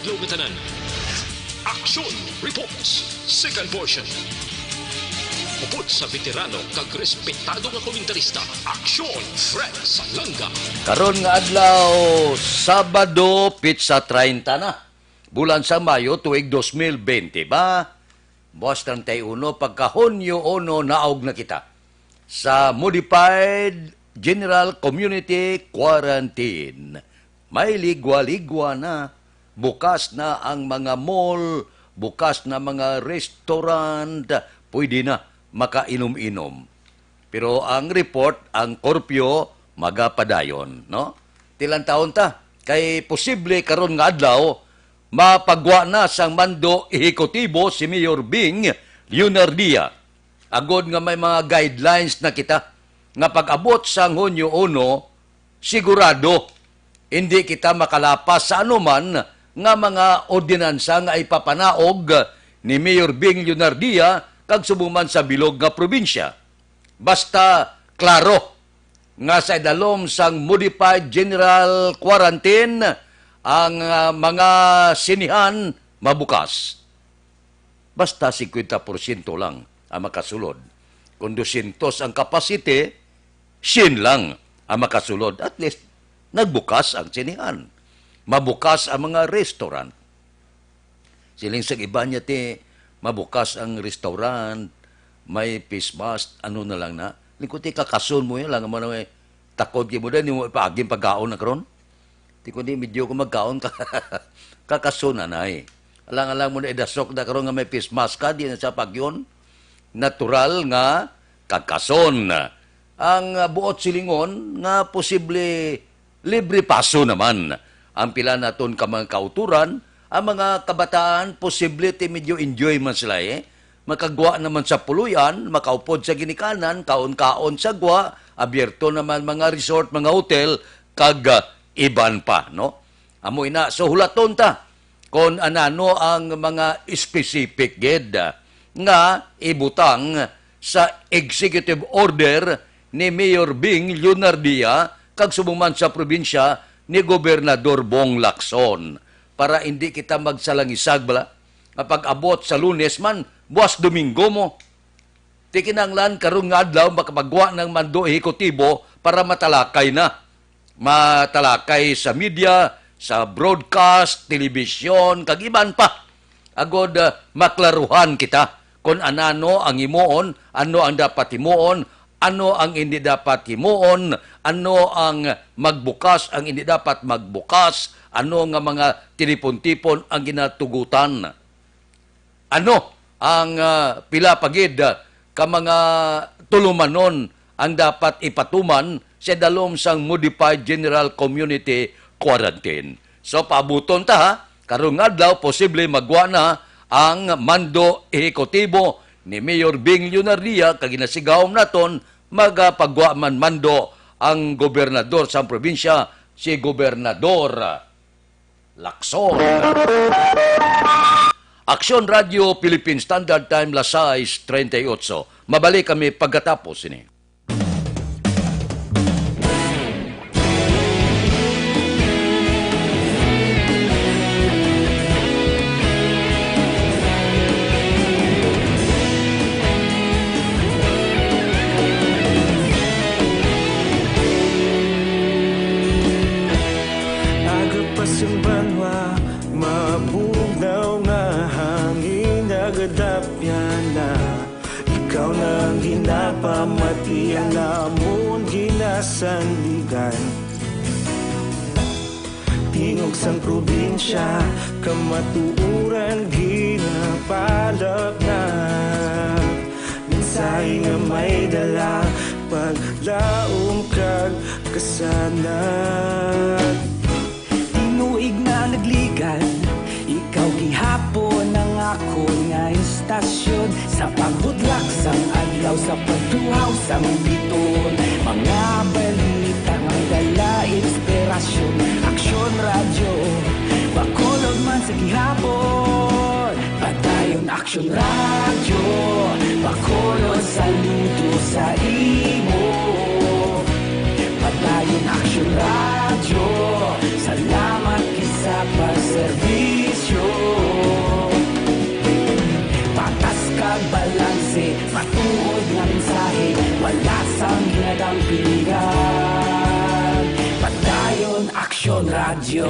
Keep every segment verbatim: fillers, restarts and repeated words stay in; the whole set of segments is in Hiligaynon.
Hello, ngatanan. Action Reports, second portion. Upod sa veterano kag respetado nga komentarista, Action Fred Salanga. Karon nga adlaw, Sabado, pitsa treinta na, bulan sa Mayo, tuig dos mil bente ba? Buwas treinta y uno, pagka Hunyo uno, naog na kita sa Modified General Community Quarantine. May ligwa-ligwa na. Bukas na ang mga mall, bukas na mga restaurant, pwede na makainom-inom. Pero ang report, ang curfew, magapadayon, no? Tilantahon ta, kay posible karon nga adlaw, mapagwa na sang mando ehekutibo si Mayor Bing Leonardia. Agod nga may mga guidelines na kita nga pag-abot sang Hunyo uno, sigurado hindi kita makalapas sa anuman nga mga ordinansa nga ipapanaog ni Mayor Bing Leonardia kag subong man sa bilog nga probinsya. Basta klaro nga sa idalom sang Modified General Quarantine ang, ah, mga sinehan mabukas. Basta singkwenta porsyento lang ang makasulod. Kung dosyentos ang capacity, syen lang ang makasulod. At least, nagbukas ang sinehan. Mabukas ang mga restaurant. Siling sa iba niya, ti, mabukas ang restaurant, may face mask, ano na lang na. Lingkod, ti, kakason mo yan lang, ano, eh, takod kayo mo dahil, mo ipaaging pagkaon na karon. Ti, kundi medyo ko magkaon ka, kakason na na, eh. Alang-alang mo na idasok na karon nga may face mask ka, di na sa pagyon. Natural nga kakason. Ang, ah, buot silingon nga posible libre paso naman ang pila naton ka mga kauturan, ang mga kabataan posible ti medyo enjoy man sila, eh. Makagwa naman sa puloy-an, makaupod sa ginikanan, kaon-kaon sa gwa, abierto naman mga resort, mga hotel, kag, ah, iban pa, no? Amo ina, so hulaton ta kon anano ang mga specific gid, ah, nga ibutang sa executive order ni Mayor Bing Leonardia kag subong man sa probinsya ni Gobernador Bong Lacson para hindi kita magsalangisag bala nga pag-abot sa Lunes man, buwas Domingo mo. Ti kinahanglan karon nga adlaw makapagwa ng mando ehekutibo para matalakay na. Matalakay sa media, sa broadcast, telebisyon, kag iban pa. Agod, ah, maklaruhan kita kon anano ang himuon, ano ang dapat himuon, ano ang hindi dapat himuon, ano ang magbukas, ang hindi dapat magbukas, ano nga mga tinipon-tipon ang ginatugutan. Ano ang, ah, pila pa gid, ah, ka mga tulumanon ang dapat ipatuman sa dalom sang Modified General Community Quarantine? So, paabuton ta, ha. Karong adlaw, posible magwa na ang mando ehekutibo ni Mayor Bing Leonardia, kag ginasigawom naton, magapagwa man mando ang gobernador sang probinsya, si Gobernador Lacson. Aksyon Radio Philippine Standard Time, las sais treinta y ocho. Mabalik kami pagkatapos sini. Aga pa sang banwa, mabugnaw nga hangin nagadapyan na. Ikaw na ang ginapamati, ang amon ginasandigan. Tingog sang probinsya, kamatuoran ginapalapnap. Mensahe nga may dala, paglaom kag kasanag. Tinuig na nagligan, ikaw gihapon ang akon nga istasyon. Sa pagbudlak sang adlaw, sa pagtuhaw sang biton, mga balita nga dala inspirasyon. Aksyon Radyo, Bacolod man sa gihapon. Padayon Aksyon Radyo, Bacolod, saludo sa imo. Padayon Aksyon Radyo, salamat kay sa pagserbisyo. Patas kag balanse, matuod nga mensahe, wala sang ginadampigan. Padayon Aksyon Radyo.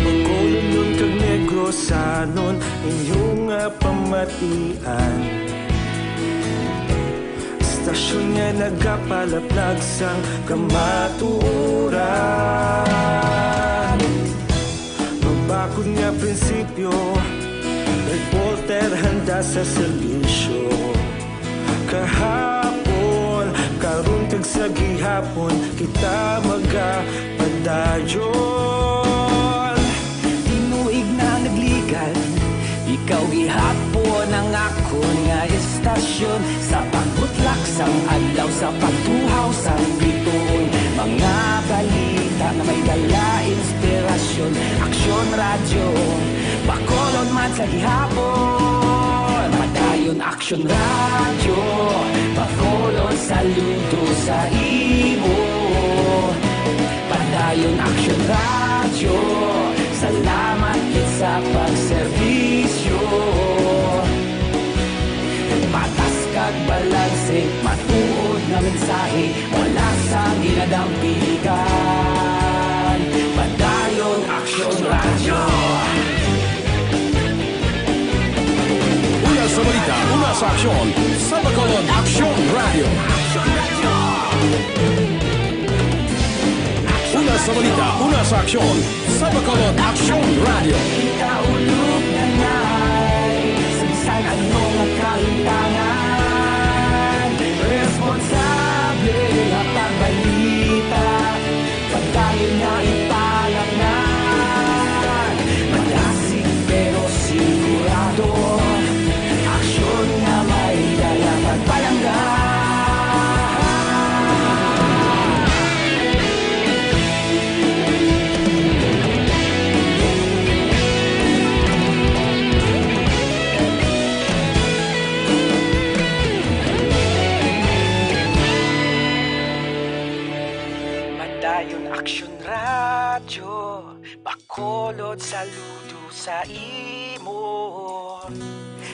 Bacolodnon kag Negrosanon, inyong, ah, pamatian. Istasyon nga nagapalaplag sang kamatuoran. Mabakod nga prinsipyo, reporter handa sa serbisyo. Kahapon, karon kag sa gihapon, kita magapadayon. Tinuig na nagligad, ikaw gihapon ang akon nga istasyon. Sa pagbutlak sang adlaw, sa pagtuhaw sang bituon, mga balita nga may dala inspirasyon. Aksyon Radyo, Bacolod man sa gihapon. Padayon Aksyon Radyo, Bacolod, saludo sa imo. Padayon Aksyon Radyo, salamat gid sa pagserbisyo. Patas kag balanse, matuod nga mensahe, wala sang ginadampigan. Padayon Aksyon Radyo. Una sa balita, una sa aksyon, sa Bacolod Aksyon Radyo. Una sa balita, una sa aksyon, sa Bacolod Aksyon Radyo. Kita ulog na ngay, sa bisan ano nga kalintangan, responsable nga pagbalita, padayon nga ipalangnan. Madasig pero sigurado, aksyon nga may dala pagpalangga. Padayon Aksyon Radyo, Bacolod, saludo sa imo.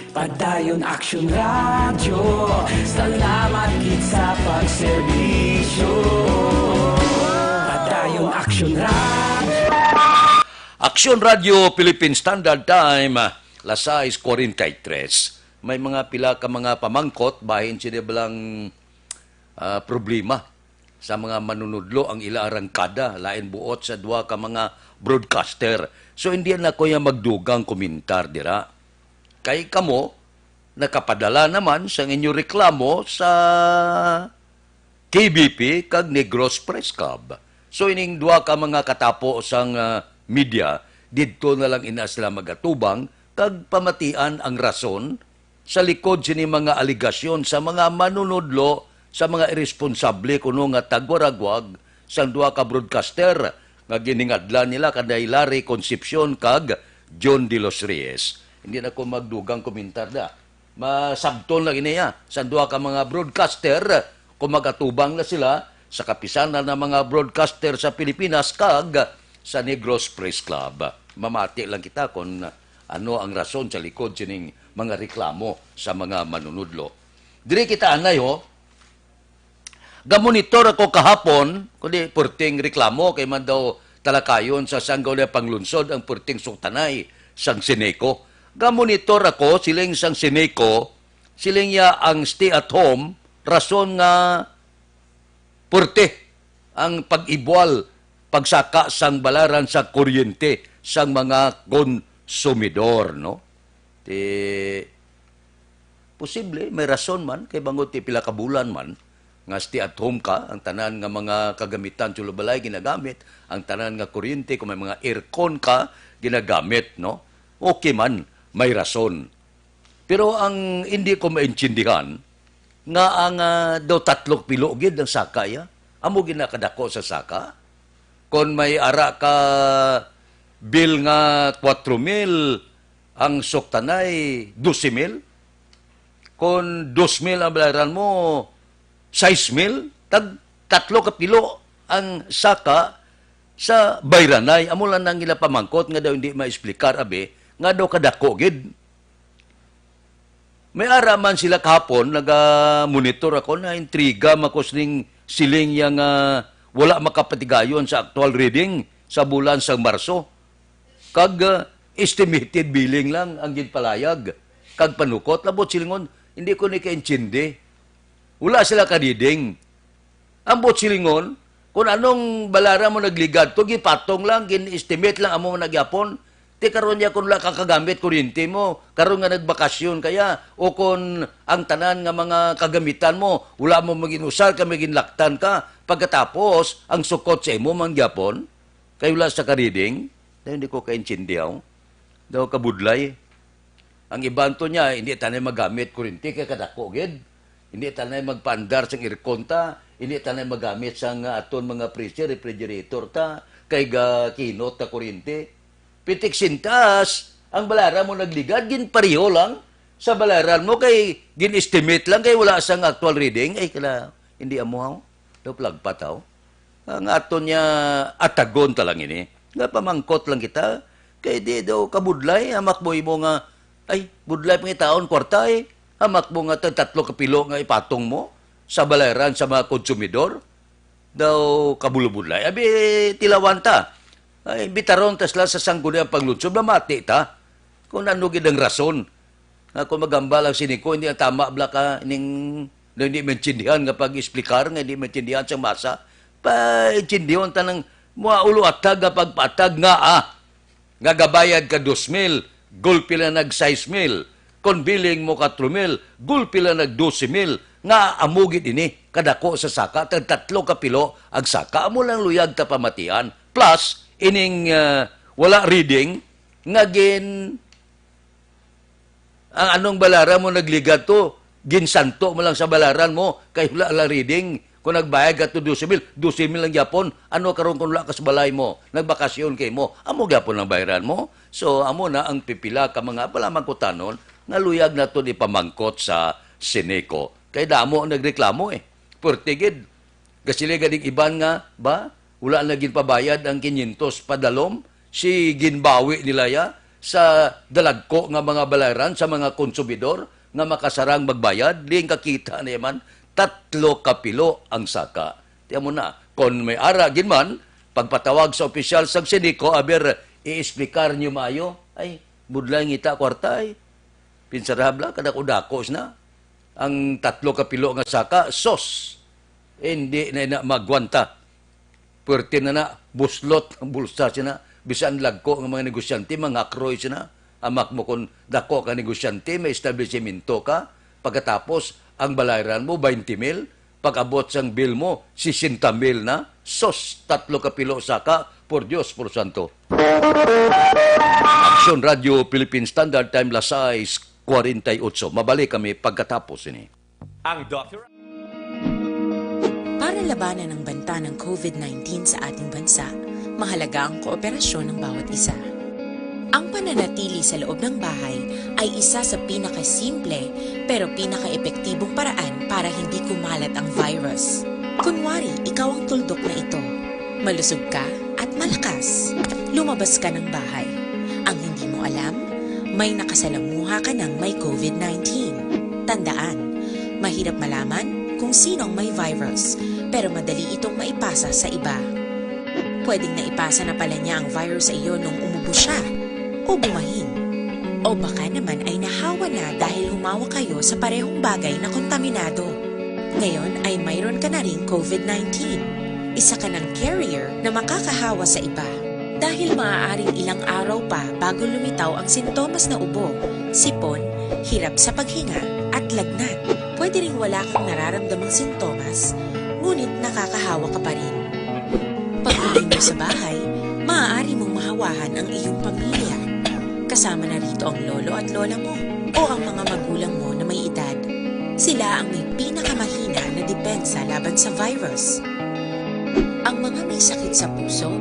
Padayon Aksyon Radyo, salamat gid sa pagserbisyo. Padayon Aksyon Radyo. Aksyon Radyo Philippine Standard Time, las sais cuarenta y tres. May mga pila ka mga pamangkot bahin sini balang, ah, problema sa mga manunudlo ang ila arangkada, lain buot sa duha ka mga broadcaster. So, hindi na ko ya magdugang komentar dira. Kay kamo, nakapadala naman sang inyo reklamo sa K B P kag Negros Press Club. So, ining duha ka mga katapo sang, ah, media, didto na lang ina sila magatubang kag pamatian ang rason sa likod sini mga alegasyon sa mga manunudlo, sa mga iresponsable kuno nga tagwaragwag sang duha ka broadcaster nga giningadlan nila, kanday Larry Concepcion kag John De Los Reyes. Hindi na ko magdugang komentar da. Masabton lang ini, ah, sa duha ka mga broadcaster kung magatubang na sila sa kapisanan nga mga broadcaster sa Pilipinas kag sa Negros Press Club. Mamati lang kita kung ano ang rason sa likod sining mga reklamo sa mga manunudlo. Diri kita anay, ho. Gamonitor ako kahapon, kundi perting reklamo kay man daw talakayon sa Sangguniang Panglungsod ang perting suktanay sang Ceneco. Gamonitor ako, siling sang Ceneco, siling niya ang stay at home, rason nga perte ang pag-ibwal, pagsaka sang balaran sa kuryente sang mga konsumidor, no? Ti, posible, may rason man, kay bangod ti pila ka bulan man, nga stay at home ka, ang tanan nga mga kagamitan sa balay ginagamit, ang tanan nga kuryente, kung may mga aircon ka, ginagamit, no? Okay man, may rason. Pero ang hindi ko maintindihan, nga ang, ah, daw tatlo ka pilo gid ang saka, ya? Amo gid na kadako sa saka? Kon may ara ka bill nga kwatro mil, ang suktanay dose mil? Kon dos mil ang bayaran mo, sais mil, tag tatlo ka pilo ang saka sa bayranay. Amo lang ang ila pamangkot nga daw hindi maexplikar, abi, nga daw kadako gid. May ara man sila kahapon, naga-monitor ako, na-intriga man ko sining siling niya nga wala makapatigayon sa actual reading sa bulan sa Marso. Kag, ah, estimated billing lang ang ginpalayag. Kag panukot, labot silingon, hindi ko ni kaintindi. Wala sila ka-reading. Ang buot silingon, kung anong balara mo nagligad to, gipatong lang, gin-estimate lang amo na gyapon. Ti karon niya kung wala ka kagamit kuryente mo, karon nga nagbakasyon kaya, o kung ang tanan nga mga kagamitan mo, wala mo maginusar ka, maginlaktan ka, pagkatapos, ang sukot sa imo man gyapon, kay wala sa ka-reading, na hindi ko kaintindihan. Daw kabudlay. Ang iban to niya, hindi tanay magamit kuryente kay kadako gid. Hindi tanay magpaandar sang aircon ta, hindi tanay magamit sang aton mga freezer, refrigerator ta, kay gakinot ta kuryente. Pitik sintas, ang balaran mo nagligad, ginpareho lang sa balaran mo kay gin-estimate lang kay wala sang actual reading. Ay, kala, hindi amo, haw. Daw plagpat, haw. Ang aton niya atagon ta lang ini. Nga pamangkot lang kita. Kay di daw kabudlay, hamak mo imo nga, ay, budlay pangitaon kwarta, eh. Hamak mo nga tag tatlo ka pilo nga ipatong mo sa balaran sa mga konsumidor. Daw kabulbudlay. Abi, tilawan ta. Ay, bitaron ta sila sa Sangguniang Panglungsod, mamati ta kung ano gid ang rason. Nga kung magambal ang Sinico, hindi ang tama bala ka ning, na hindi maintindihan nga pag-explicar, nga hindi maintindihan sa masa. Paintindihon ta ng mga ulo atag nga pagpatag nga, ah, nga gabayad ka dos mil, gulpi lang nag sais mil. Kon billing mo katlo mil, gulpi lang nag dose mil. Nga amo gid ini, kadako sa saka, tag tatlo ka pilo ang saka. Amo lang luyag ta pamatian. Plus, ining, ah, wala reading, nga gin, ang anong balaran mo nagligad to, ginsanto mo lang sa balaran mo, kay wala lang reading. Kung nagbayad ka to dose mil, dose mil lang gyapon. Ano karon kung wala ka sa balay mo, nagbakasyon kay mo, amo gyapon ang bayaran mo? So, amo na ang pipila ka mga palamangkutanon nga luyag naton ipamangkot sa Sinico. Kay damo ang nagreklamo, eh. Puwerte gid. Gasili ganing iban nga, ba, wala na ginpabayad ang kinyentos padalom, si ginbawi nila ya sa dalagko nga mga balayran sa mga konsumidor nga makasarang magbayad, diin kakita na man, tatlo ka pilo ang saka. Ti amo na, kon may ara gid man, pagpatawag sa opisyal sang Sinico, aber, i-explicar niyo maayo. Ay, budlay ngita kwarta, ay. Pinsarabla, kadako-dako sina. Ang tatlo ka pilo nga saka, sos, hindi na ina magwanta. Puwerte na na, buslot ang bulsa sina. Bisan lagko nga mga negosyante, manghakroy sina. Amak mo kung dako ka negosyante, may establisimento ka, pagkatapos, ang balayran mo, twenty mil, pag-abot sang bill mo, sesenta mil na, sos, tatlo ka pilo saka, por Dios, por santo. Aksyon Radio Philippine Standard Time, las sais cuarenta y ocho. Mabalik kami pagkatapos ini. Ang Doktor Para labanan ang banta ng covid nineteen sa ating bansa, mahalaga ang kooperasyon ng bawat isa. Ang pananatili sa loob ng bahay ay isa sa pinakasimple pero pinakaepektibong paraan para hindi kumalat ang virus. Kunwari, ikaw ang tuldok na ito. Malusog ka at malakas. Lumabas ka ng bahay. Ang hindi mo alam, may nakasalamuha ka ng may covid nineteen. Tandaan, mahirap malaman kung sino ang may virus, pero madali itong maipasa sa iba. Pwedeng naipasa na pala niya ang virus sa iyo nung umubo siya, o bumahin. O baka naman ay nahawa na dahil humawak kayo sa parehong bagay na kontaminado. Ngayon ay mayroon ka na ring covid nineteen. Isa ka ng carrier na makakahawa sa iba. Dahil maaaring ilang araw pa bago lumitaw ang sintomas na ubo, sipon, hirap sa paghinga, at lagnat. Pwede ring wala kang nararamdamang sintomas, ngunit nakakahawa ka pa rin. Pag-uwi mo sa bahay, maaari mong mahawahan ang iyong pamilya. Kasama na rito ang lolo at lola mo o ang mga magulang mo na may edad. Sila ang may pinakamahina na depensa laban sa virus. Ang mga may sakit sa puso,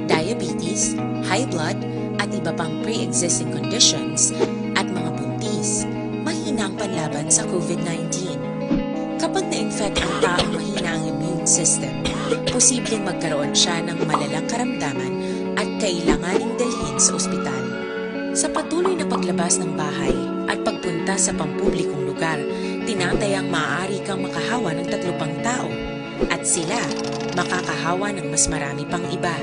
diabetes, high blood, at iba pang pre-existing conditions, at mga buntis, mahina ang panlaban sa COVID nineteen. Kapag na-infect ang taong mahina ang immune system, posibleng magkaroon siya ng malalang karamdaman at kailanganing dalhin sa ospital. Sa patuloy na paglabas ng bahay at pagpunta sa pampublikong lugar, tinatayang maaari kang makahawa ng tatlo pang tao at sila makakahawa ng mas marami pang iba.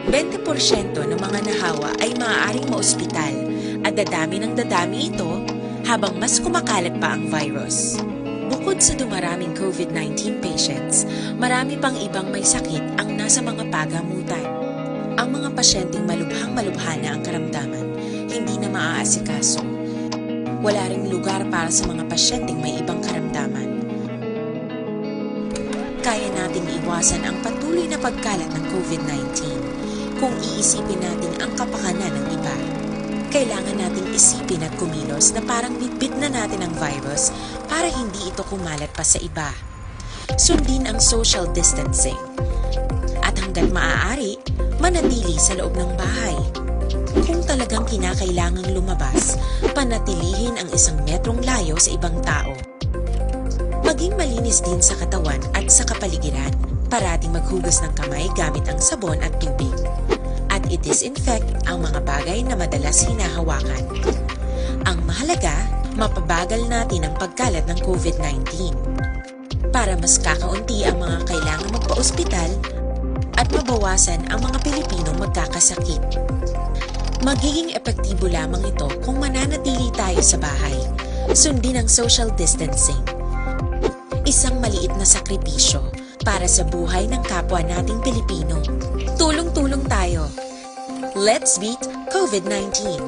Bente porsyento ng mga nahawa ay maaaring maospital at dadami ng dadami ito habang mas kumakalat pa ang virus. Bukod sa dumaraming COVID nineteen patients, marami pang ibang may sakit ang nasa mga pagamutan. Ang mga pasyenteng malubhang-malubha na ang karamdaman, hindi na maaasikaso. Wala ring lugar para sa mga pasyenteng may ibang karamdaman. Kaya nating iwasan ang patuloy na pagkalat ng COVID nineteen kung iisipin natin ang kapakanan ng iba. Kailangan nating isipin at kumilos na parang bitbit na natin ang virus para hindi ito kumalat pa sa iba. Sundin ang social distancing. At hanggat maaari, manatili sa loob ng bahay. Kung talagang kinakailangang lumabas, panatilihin ang isang metrong layo sa ibang tao. Maging malinis din sa katawan at sa kapaligiran. Parating maghugas ng kamay gamit ang sabon at tubig. At i-disinfect ang mga bagay na madalas hinahawakan. Ang mahalaga, mapabagal natin ang pagkalat ng COVID nineteen. Para mas kakaunti ang mga kailangang magpa-ospital at mabawasan ang mga Pilipinong magkakasakit. Magiging epektibo lamang ito kung mananatili tayo sa bahay. Sundin ang social distancing. Isang maliit na sakripisyo para sa buhay ng kapwa nating Pilipino. Tulong-tulong tayo. Let's beat COVID nineteen.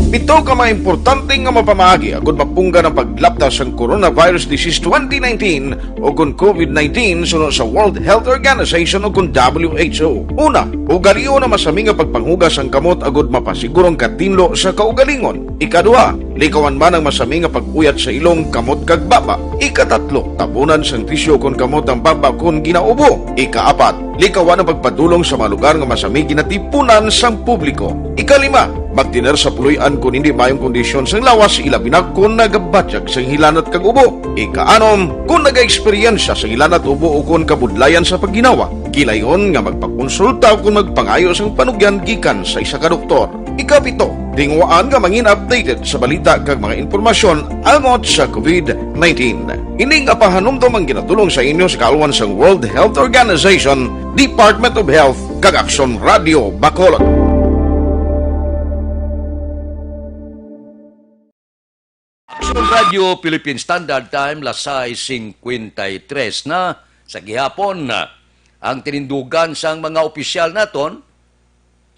Pito ka mga importante nga mapamaagi agud mapunggan ang paglapta sang coronavirus disease twenty nineteen o kon COVID nineteen suno sa World Health Organization o kon W H O. Una, ugalion ang masami nga pagpanghugas sang kamot agud mapasiguro ang katinlo sa kaugalingon. Ikaduha, likawan man ang masami nga pag-uyat sa ilong, kamot kag baba. Ikatatlo, tabunan sang tisyu kon kamot ang baba kon ginaubo. Ikaapat, likawan ang pagpadulong sa mga lugar nga masami ginatipunan sang publiko. Ikalima, magtener sa puloy-an kon hindi maayong kondisyon sang lawas, ilabi na kon nagabatyag sang hilanat kag ubo. Ikaanom, kon nagaeksperyensya sang hilanat, ubo o kon kabudlayan sa pagginawa, gilayon nga magpakonsulta o kon magpangayo sang panugyan gikan sa isa ka doktor. Ikapito, tinguhaan nga mangin updated sa balita kag mga impormasyon angot sa COVID nineteen. Ini nga pahanumdom ang ginatulong sa inyo sa kaalwan sang World Health Organization, Department of Health, kag Aksyon Radio Bacolod. Aksyon Radio Philippine Standard Time, las sais cincuenta y tres na sa gihapon. Ang tinindugan sang mga opisyal naton,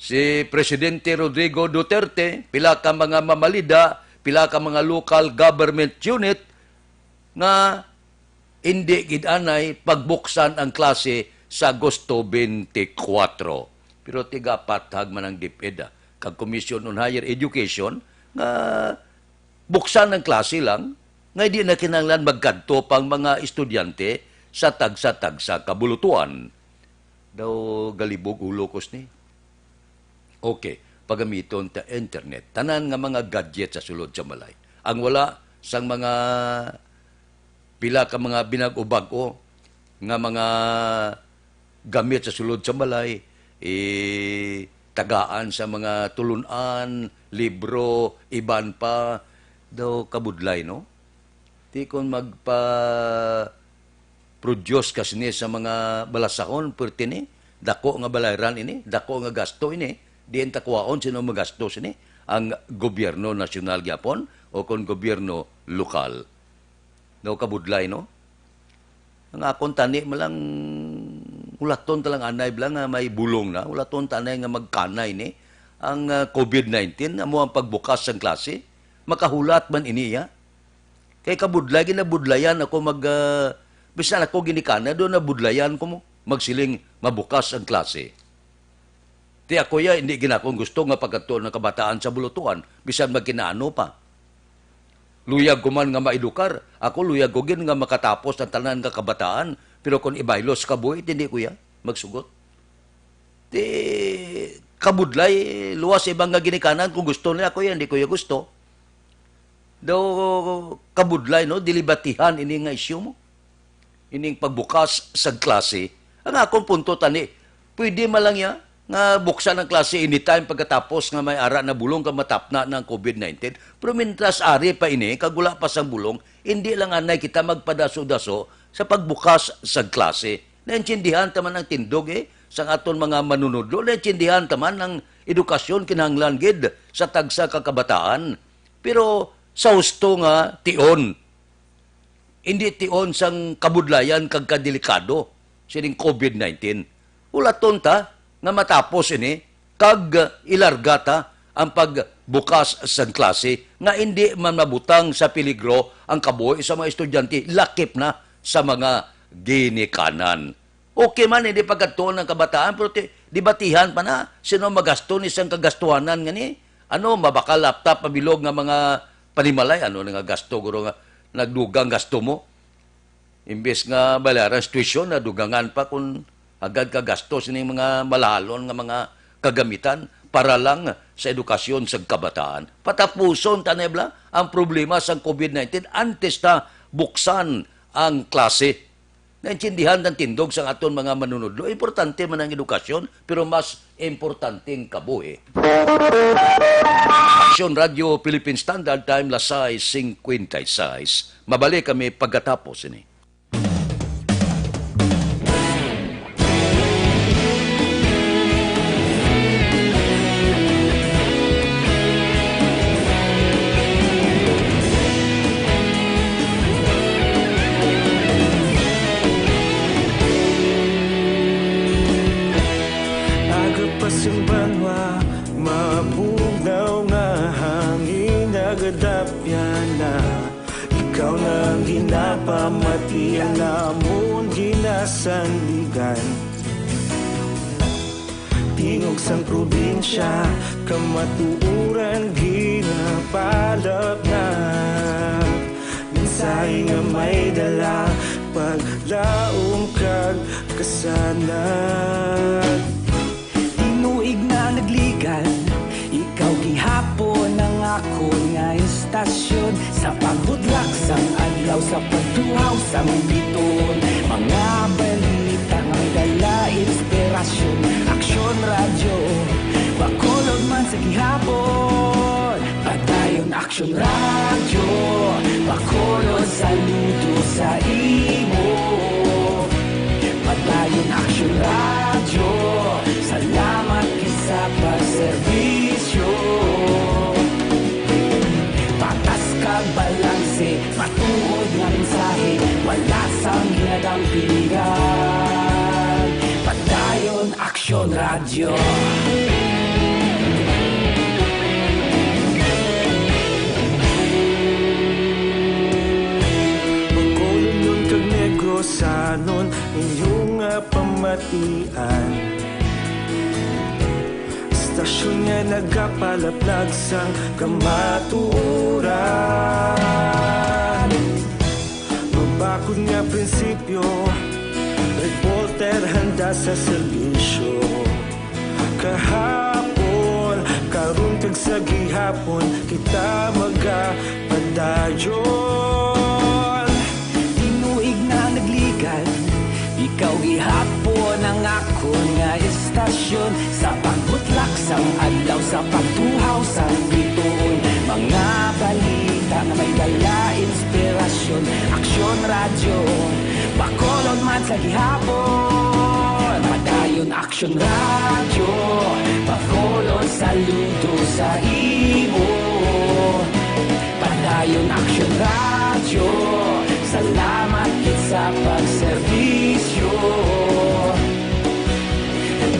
si Presidente Rodrigo Duterte, pila ka mga mamalida, pila ka mga local government unit nga hindi gid anay pagbuksan ang klase sa Agosto twenty-four. Pero tigapathag man ang DepEd, ah, kag Commission on Higher Education nga buksan ang klase lang, nga di na kinahanglan magkadto pang mga estudyante sa tagsa-tagsa ka bulutuan. Daw galibog ulo ko sini. Okay, pagamiton ta internet. Tanan nga mga gadget sa sulod sa balay. Ang wala sang mga pila ka mga binag-o-bag-o nga mga gamit sa sulod sa balay, eh, tagaan sa mga tulun-an, libro, iban pa, daw kabudlay, no? Ti kon magpa-produce ka sini sa mga balasahon, perti ni, dako nga balayran ini, dako nga gasto ini, diin ta kuhaon sino magasto sini, ang gobyerno nasyonal gyapon o kon gobyerno lokal? Daw kabudlay, no? Ang akon tani man lang, ulaton ta lang anay bala nga may bulong na, ulaton ta anay nga magkanay ni. Ang, ah, COVID nineteen, amo ang pagbukas sang klase, makahulat man ini, ya? Kay kabudlay, ginabudlayan ako mag, ah, bisan ako ginikanan, do nabudlayan ko mo, magsiling mabukas ang klase. Ti ako, ya, hindi gid akong gusto nga pagkadto ng kabataan sa bulutuan, bisan magkinaano pa. Luyag ko man nga maedukar, ako luyag ko gid nga makatapos ang tanan nga kabataan, pero kung ibaylos ka buhi, hindi ko, ya, magsugot. Ti, kabudlay, luwas sa iban nga ginikanan, kung gusto nila, ako yan, di ko yan gusto. Daw kabudlay, no? Dilibatihan ini nga isyu mo. Ining pagbukas sa klase. Ang akong punto tani, pwede man lang ya nga buksan ang klase anytime pagkatapos nga may ara na bulong ka matapna ng covid nineteen. Pero mintras ari pa ini, kag wala pa sang bulong, hindi lang anay kita magpadaso-daso sa pagbukas sa klase. Naintindihan ta man ang tindog, eh, sang aton mga manunudlo. Naintindihan ta man ang edukasyon kinahanglan gid sa tagsa ka kabataan. Pero sa husto nga tion, hindi tion sang kabudlayan kag kadelikado sining covid nineteen. Ulaton ta nga matapos ini kag ilarga ta ang pagbukas sang klase nga indi man mabutang sa peligro ang kabuhi sa mga estudyante, lakip na sa mga ginikanan. Okay man, hindi pagkadtuon ang kabataan, pero ti-, dibatihan pa na sino magasto ni sang kagastuhanan nga ni. Ano, mabakal laptop, pabilog nga mga panimalay, ano na nga gasto, guro nga nagdugang gasto mo? Imbes nga bayaran sa tuition, nadugangan pa kung agad ka gastos ning mga malahalon nga mga kagamitan para lang sa edukasyon sa kabataan. Patapuson ta na bala ang problema sang covid nineteen antes ta buksan ang klase. Naintindihan ang tindog sang aton mga manunudlo. Importante man ang edukasyon, pero mas importante ang kabuhi. Aksyon Radio Philippine Standard Time, las sais cincuenta y seis. Mabalik kami pagkatapos ini. Aga pa sing banwa, mabugnaw nga hangin, nagadapyan na. Ikaw na ang ginapamati, ang amon ginasandigan. Tingog sang probinsya, kamatuoran ginapalap na. Mensahe nga may dala, paglaom kag kasanag. Tinuig na nagligad, ikaw gihapon ang akon nga istasyon. Sa pagbudlak sang adlaw, sa pagtuhaw sang bituon, mga balita nga may dala inspirasyon. Aksyon Radyo, Bacolod man sa gihapon. Padayon Aksyon Radyo, Bacolod, saludo sa imo. Padayon Aksyon Radyo, salamat gid sa pagserbisyo. Patas kag balanse, matuod nga mensahe, wala sang ginadampiligan. Padayon Aksyon Radyo. Bacolodnon kag Negrosanon, inyo nga pamatian. Istasyon nga nagapalaplag sang kamatuoran. Mabakod nga prinsipyo, reporter handa sa serbisyo. Kahapon, karon kag sa gihapon, kita magapadayon. Tinuig na nagligad, ikaw gihapon ang akon nga istasyon. Sa pagbutlak sang adlaw, sa pagtuhaw sang bituon, mga balita nga may dala inspirasyon. Aksyon Radyo, Bacolod man sa gihapon. Padayon Aksyon Radyo, Bacolod, saludo sa imo. Padayon Aksyon Radyo, salamat gid sa pagserbisyo.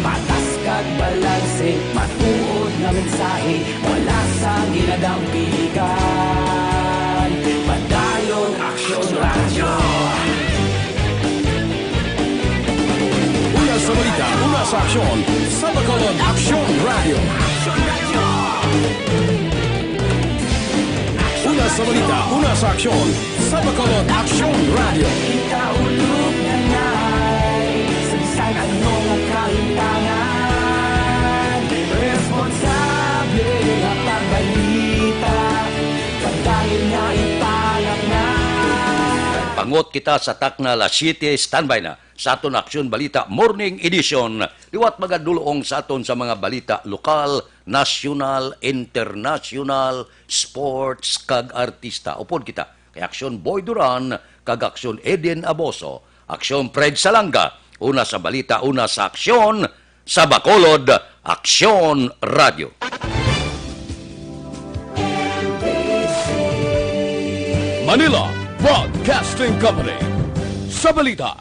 Patas kag balanse, matuod nga mensahe, wala sang ginadampiligan. Padayon Aksyon Radyo. Una sa balita, una sa aksyon, sa Bacolod Aksyon Radyo. Una sa balita, una sa aksyon, sa Bacolod Aksyon Radyo. Kita ulog na ngay, sa bisan ano nga kahintangan. Ngot kita sa takna alas siyete, standby na sa aton Aksyon Balita Morning Edition. Liwat magadulong sa aton sa mga balita lokal, nasyonal, internasyonal, sports, kag artista. Upod kita kay Aksyon Boy Duran kag Aksyon Eden Aboso, Aksyon Fred Salanga, una sa balita, una sa aksyon, sa Bacolod, Aksyon Radio. Manila Broadcasting Company. Sa balita,